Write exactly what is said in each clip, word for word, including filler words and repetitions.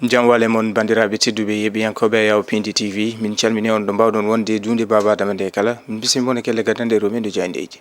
Jam wale mon, banndiraaɓe tedduɓe yeeɓiyankooɓe Yaw Pindi T V. Min calmini on ɗo mbaawɗon wonde duunde Baaba Adama nde kala. Min bismii mon e kelle gadande rewɓe ɓe jaayndeeji.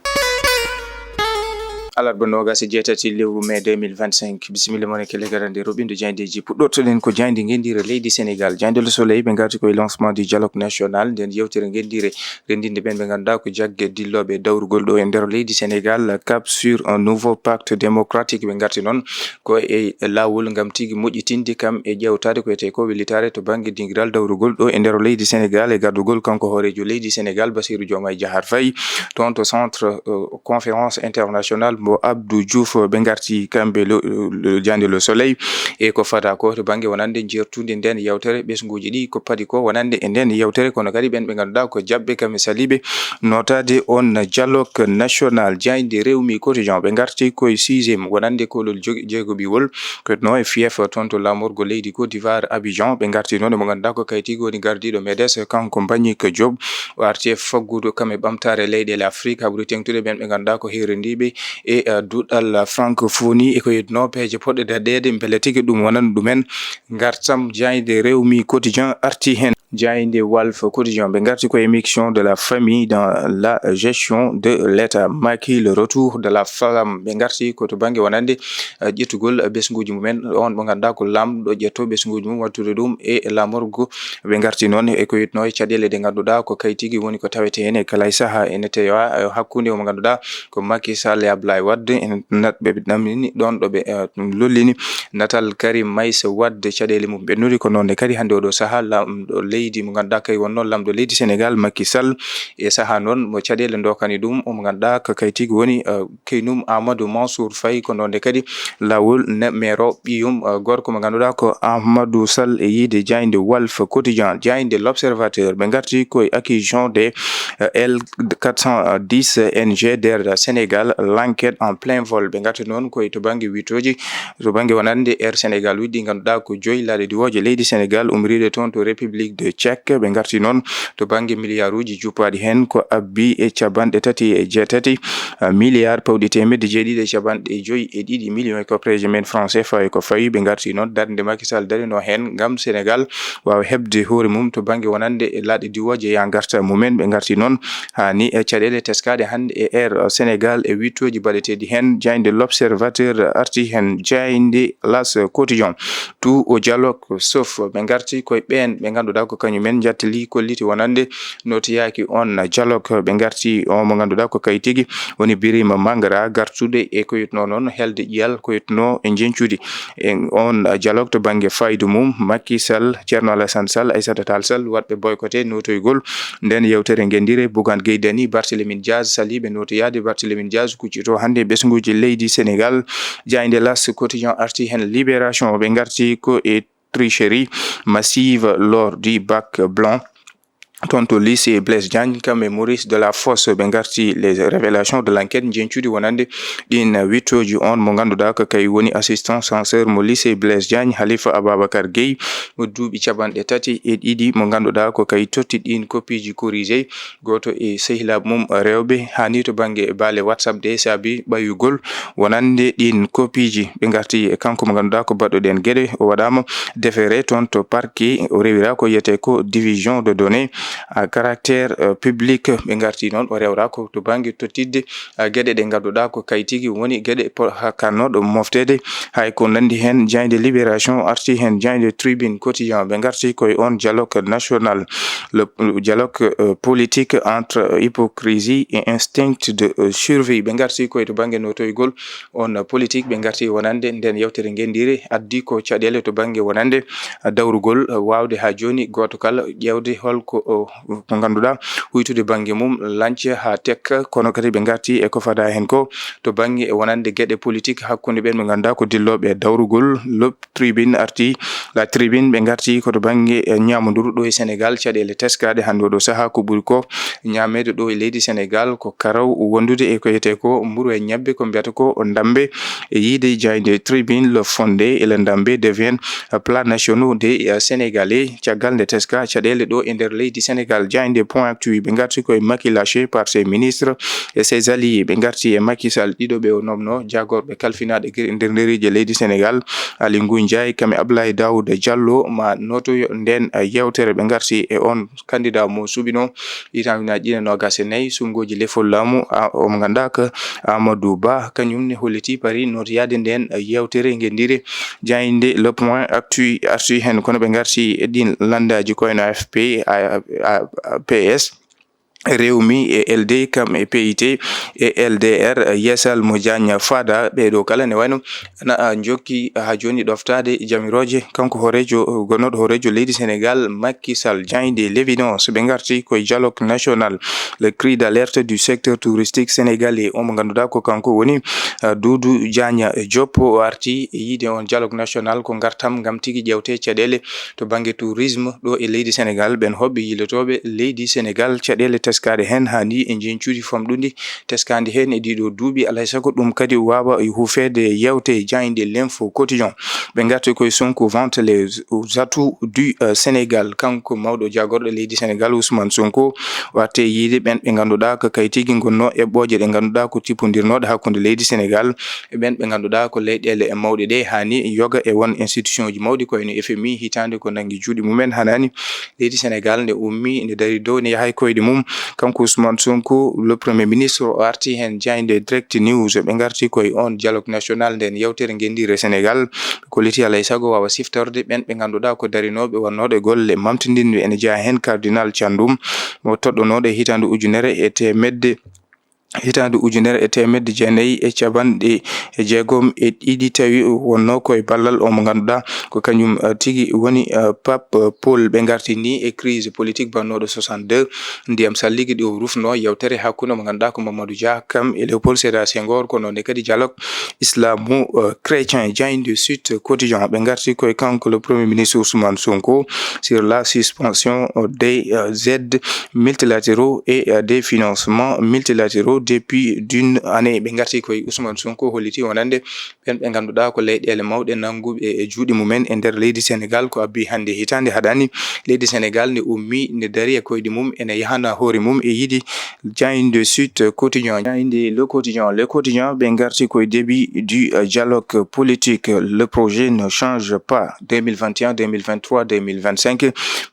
Alarba noogas e jeetati lewru mai deux mille vingt-cinq. Bisimilla mon e kelle gadande rewɓe ɓe jaayndeeji. Puɗɗortoɗen ko jaaynde ngenndiire leydi Senegaal. Jaaynde Le Soleil ɓe ngarti koye lancement du dialogue national. Nden yewtere ngenndiire renndinde ɓen ɓe ngannduɗaa ko jagge dillooɓe dawrugol ɗo e nder leydi Senegaal, cap sur un nouveau pacte démocratique. Ɓe ngarti noon ko e laawol ngam tigi moƴƴitinde kam e ƴeewtaade ko wiyetee ko wellitaare to bannge dingiral dawrugol ɗo e nder leydi Senegaal, e gardugol kanko hooreejo leydi Senegaal, Bassirou Diomaye Diakhar Faye, toon to centre, euh, conférence internationale mo Abdou Diouf. Ɓe ngarti kamɓe le, le, jaaynde Le Soleil e ko fada ko to bannge wonande jeertude nden yewtere, ɓesnguuji ɗi ko padi ko wonande e nden yewtere, kono kadi ɓen ɓe ngannduɗaa ko jaɓɓe kam e saliiɓe nootaade on dialogue national. Jaaynde Rewmi Quotidien ɓe ngarti koye sixième wonande koolol jogi-, jeegoɓiwol ko no e fief toon to laamorgo leydi Côte d'Ivoire, Abidjan. Ɓe ngarti noon e mo ngannduɗaa ko kaytiigo woni gardiiɗo MEDES, kanko Mbagnick Diop, o arti e faggudu kam e ɓamtaare leyɗeele Afrik, haɓri teŋtude ɓen ɓe ngannduɗaa ko heerendiiɓe e, eh, duɗal francophonie e ko yeddunoo peeje poɗɗe daɗeede, mbele tigi ɗum wonana ɗumen ngartam. Jaaynde Rewmi Quotidien arti heen. Jaaynde Walf Quotidien ɓe ngarti ko émission de la famille dans la gestion de l'État. Macky, le retour de la flamme. Ɓe ngarti ko to bannge wonande, eh, ƴettugol, eh, ɓesnguuji mumen. On mo ngannduɗaa ko laamɗo ƴetto ɓesnguuji mum, wattude ɗum e laamorgo. Ɓe ngarti noon e ko yeddunoo e caɗeele ɗe ngannduɗaa ko kaytiigo woni ko tawetee heen e kala e sahaa. Ene tawaa, eh, hakkunde o mo ngannduɗaa ko Macky Sall e Abdoulaye Wade. En nat-, ɓe ɗamini ɗoon ɗo ɓe, eh, lollini natal Karim Meïssa Wade, caɗeele mum ɓennude. Ko noon ne kadi hannde oɗo sahaa laamɗo leydi mo ngannduɗaa kay wonnoo laamɗo leydi Senegaal, Macky Sall, e sahaa noon mo caɗeele ndokani ɗum, o mo ngannduɗaa ko kaytiigo woni, eh, kaynum Amadou Mansour Faye. Ko noon ne kadi laawol ne meero ɓiyum, eh, gorko mo ngannduɗaa ko Amadou Sall e yiide jaaynde Walf Quotidien, jaaynde L'Observateur. Ɓe ngarti koye accusation de, eh, L quatre cent dix N G der Sénégal, l'enquête en plein vol. Ɓe ngarti noon koye to bannge wittooji, to bannge wonande Air Sénégal, wiɗɗi ngannduɗaa ko joyi laaɗe diwooje leydi Senegaal, umriiɗe toon to République de Tchèque. Ɓe ngarti noon to bannge miliyaaruuji juppaaɗi heen ko abbi e capanɗe tati e jeetati, ah, miliyaar pawɗi teemedde jeeɗiɗi e capanɗe joyi e ɗiɗi miliyoŋ e koppareeje men franc C F A e ko fawi. Ɓe ngarti noon darnde Macky Sall darinoo heen ngam Senegaal waawa heɓde hoore mum to bannge wonande e laaɗe diwooje yaa ngarta mumen. Ɓe ngarti noon haa ni e caɗeele teskaaɗe hannde e Air Senegaal e wittooji baɗeteeɗi heen. Jaaynde L'Observateur arti heen, jaaynde L'As Quotidien. Tout au dialogue sauf ɓe ngarti koye ɓeen ɓe ngannduɗaa ko kañumen njattili kolliti wonande nootoyaaki on dialogue. Ɓe ngarti o mo ngannduɗaa ko kaytiigo woni Birima Mangara gartude e ko yeddunoo noon helde ƴiyal ko yeddunoo e njeñcuudi e on dialogue to bannge faydu mum. Macky Sall, Thierno Alassane Sall, Aïssata Tall Sall, waɗɓe boycotté nootoygol nden yewtere ngenndiire. Bougane Gueye Dany, Barthélémy Dias, saliiɓe nootoyaade. Barthélémy Dias kuccitoo hannde e ɓesnguuji leydi Senegaal. Jaaynde L'As Quotidien arti heen. Libération, ɓe ngarti ko e tricherie massive lors du bac blanc. Toon to lycée Blaise Diagne, kam e Maurice Delafosse, ɓe ngarti les révélations de l'enquête, njeñcuuɗi wonande ɗin wittooji. On mo ngannduɗaa ko kay woni assistant censeur mo lycée Blaise Diagne, Khalifa Ababacar Gueye, mo duuɓi capanɗe tati e ɗiɗi, mo ngannduɗaa ko kay totti ɗin kopiiji corrigé. Gooto e sehilaaɓe mum rewɓe, haa ni to bannge baale WhatsApp ɗe, saabi ɓayyugol wonande ɗin kopiiji. Ɓe ngarti e kanko mo ngannduɗaa ko baɗɗo ɗen geɗe. O waɗaama déféré toon to parquet. O rewira ko wiyetee ko division de données à caractère, euh, public. Ɓe ngarti noon, o rewra ko to bannge tottidde, euh, geɗe ɗe ngannduɗaa ko kaytigi woni geɗe po-, hakkannooɗo mofteede. Hay ko nanndi heen, jaaynde Libération arti heen, jaaynde Tribune Quotidien. Ɓe ngarti koye on dialogue national, le, le dialogue, euh, politique entre hypocrisie et instinct de, euh, survie. Ɓe ngarti koye to bannge nootoygol on politique. Ɓe ngarti wonande nden yewtere ngenndiire, addi ko caɗeele to bannge wonande dawrugol, waawde haa jooni gooto kala ƴeewde holko, o, ko ngannduɗaa huytude bannge mum lañce haa tekka. Kono kadi ɓe ngarti e ko fada heen ko to bannge wonande geɗe politique hakkunde ɓen ɓe ngannduɗaa ko dillooɓe dawrugol. Le Tribune arti, La Tribune ɓe ngarti ko to bannge, eh, ñaamonduru ɗo e Senegaal, caɗeele teskaaɗe hannde oɗo sahaa ko ɓuri ko ñaameede ɗo e leydi Senegaal ko karaw wondude e ko wiyetee ko mburu e ñebbe, ko mbiyata ko ndambe. E yiide jaaynde Tribune, le fondé et le ndambe deviennent plats nationaux des, euh, Sénégalais. Caggal nde teska caɗeele ɗo e nder leydi Sénégal, jaaynde Point Actu, ɓe ngarti koye Macky lâché par ses ministres et ses alliés. Ɓe ngarti e Macky Sall, ɗiɗo ɓe o nomno, jaagorɓe kalfinaaɗe gir-, nder nderiije leydi Sénégal, Aly Ngouille Ndiaye, kam e Abdoulaye Daouda Diallo, ma nootoyo ndeen, eh, yeewtere. Ɓe ngarti e on candidat mo suɓino hitaande ujunnaji ɗiɗi e noogas e nayi, suɓngooji lefol laamu, a, omo ngannduɗaa ko Amadou Ba, kañum ne holliti pari nootoyaade ndeen, eh, yeewtere ngenndire. Jaaynde Le Point Actu arti heen, kono ɓe ngarti e ɗiin lanndaaji ko wayno A F P, A-, A-, A P S, Rewmi e L D, kam e P I T e L D R, Yeesal mo Diagne Fada, ɓee ɗoo kala ne wayno na, a, njokki haa jooni ɗoftaade jamirooje. Kanko hooreejo, gonnooɗo hooreejo leydi Sénégal, Macky Sall, jaaynde L'Évidence, ɓe ngarti koye dialogue national, le cri d'alerte du secteur touristique sénégalais. Omo ngannduɗaa ko kanko woni, a, Doudou Diagne Diop, o arti e yiide on dialogue national ko ngartam ngam tigi ƴeewte caɗeele to bannge tourisme ɗo e leydi Sénégal. Ɓen hoɓɓe yilotooɓe leydi Sénégal caɗeele teskaaɗe heen haa ni e njeñcuuji famɗuɗi teskaandi heen e ɗiɗo duuɓi. Alaa e sago ɗum kadi waawa hufeede yeewte jaaynde L'Info Quotidien. Ɓe ngarti koye Sonko vante les atouts du, euh, Sénégal. Kanko mawɗo jaagorɗo leydi Sénégal, Ousmane Sonko, o arti e yiide ɓen ɓe ngannduɗaa ko kay tigi ngonnoo eɓɓooje ɗe ngannduɗaa ko tippondirnooɗe hakkunde leydi Sénégal e ɓen ɓe ngannduɗaa ko leyɗeele e mawɗe ɗe, haa ni yoga e won institution ji mawɗi ko wayno F M I, hitaande ko nanngi juuɗe mumen. Hanaani leydi Sénégal nde ummi, nde dari dow, nde yaha e koyɗe mum. Kanko Ousmane Sonko, le Premier Ministre, o arti heen jaaynde Direct News. Ɓe ngarti koye on dialogue national, nden yeewtere ngenndire Sénégal. Ɓe kolliti alaa e sago waawa siftorde ɓen ɓe ngannduɗaa ko darinooɓe wonnooɓe golle mamtindinɗe. Ene jeyaa heen Cardinal Thiandoum, mo toɗɗonooɗo e hitaande ujunere e teemedde hitaande ujunere e teemedde jeenayi e capanɗe jeegom e ɗiɗi, tawi wonnoo ko e ballal o mo ngannduɗaa ko kañum, eh, tigi woni, eh, Pape Paul. Ɓe ngarti ni e crise politique bannooɗo soixante-deux, ndiyam salligi ɗi o rufnoo, yeewtere hakkunde mo ngannduɗaa ko Mamadou Dia, kam e Léopold Sédar Senghor, kono ne kadi dialogue islamo, eh, chrétien. Jaaynde Sud Quotidien, ɓe ngarti koye kanko le Premier Ministre Ousmane Sonko sur la suspension des, euh, aides multilatéraux et, euh, des financements multilatéraux depuis d'une année. Ɓe ngarti koye Ousmane Sonko holliti wonande ɓen ɓe ngannduɗaa ko leyɗeele mawɗe nannguɓe e juuɗe mumen e nder leydi Sénégal, ko abbi hannde hitaande haɗaani leydi Sénégal nde ummi, nde dari e koyɗe mum, ene yahana hoore mum e yiɗi. Jaaynde Sud Quotidien, jaaynde Le Quotidien, Le Quotidien, ɓe ngarti koye début du, euh, dialogue politique. Le projet ne change pas. Deux mille vingt et un, deux mille vingt-trois, deux mille vingt-cinq,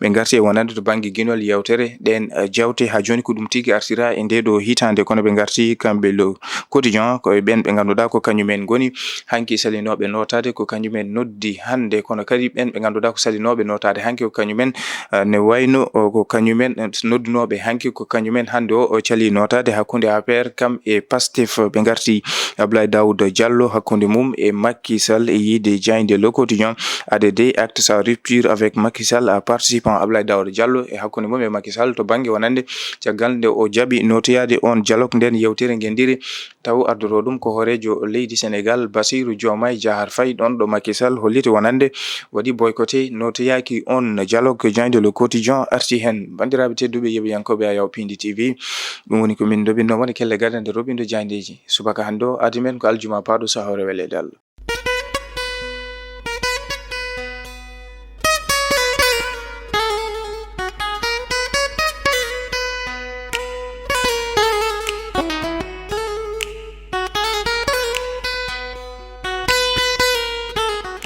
ɓe ngarti e wonande to bannge ginol yeewtere ɗen, eh, jeewte. Haa jooni ko ɗum tigi artira e ndee ɗoo hitaande, kono ɓe ngarti kamɓe Le Quotidien, ko e ɓen ɓe ngannduɗaa ko kañumen ngoni hanki salinooɓe nootaade, ko kañumen noddi hannde, kono kadi ɓen ɓe ngannduɗaa ko salinooɓe nootaade hanki ko kañumen, eh, ne wayno, o, ko kañumen, eh, noddunooɓe hanki ko kañumen hannde o, o cali nootaade hakkunde A P R kam e Pastef. Ɓe ngarti Abdoulaye Daouda Diallo hakkunde mum e Macky Sall e yiide jaaynde Le Quotidien. A D D acte sa rupture avec Macky Sall en participant. Abdoulaye Daouda Diallo e hakkunde mum e Macky Sall to bannge wonande caggal nde o jaɓi nootoyaade on dialogue, nden yeewtere ngenndire taw ardotoo ɗum ko hooreejo leydi Sénégal, Bassirou Diomaye Diakhar Faye, ɗon ɗo Macky Sall holliti wonande waɗi boycotté nootoyaaki on dialogue. Jaaynde Le Quotidien arti heen. Banndiraaɓe tedduɓe, yeɓiyankooɓe Ayaw Pindi T V, ɗum woni ko min ndoɓinno woni kelle gadande roɓindo jaayndeeji subaka hannde o. Adi men ko aljuma paaɗo, sahoore weleede Allah.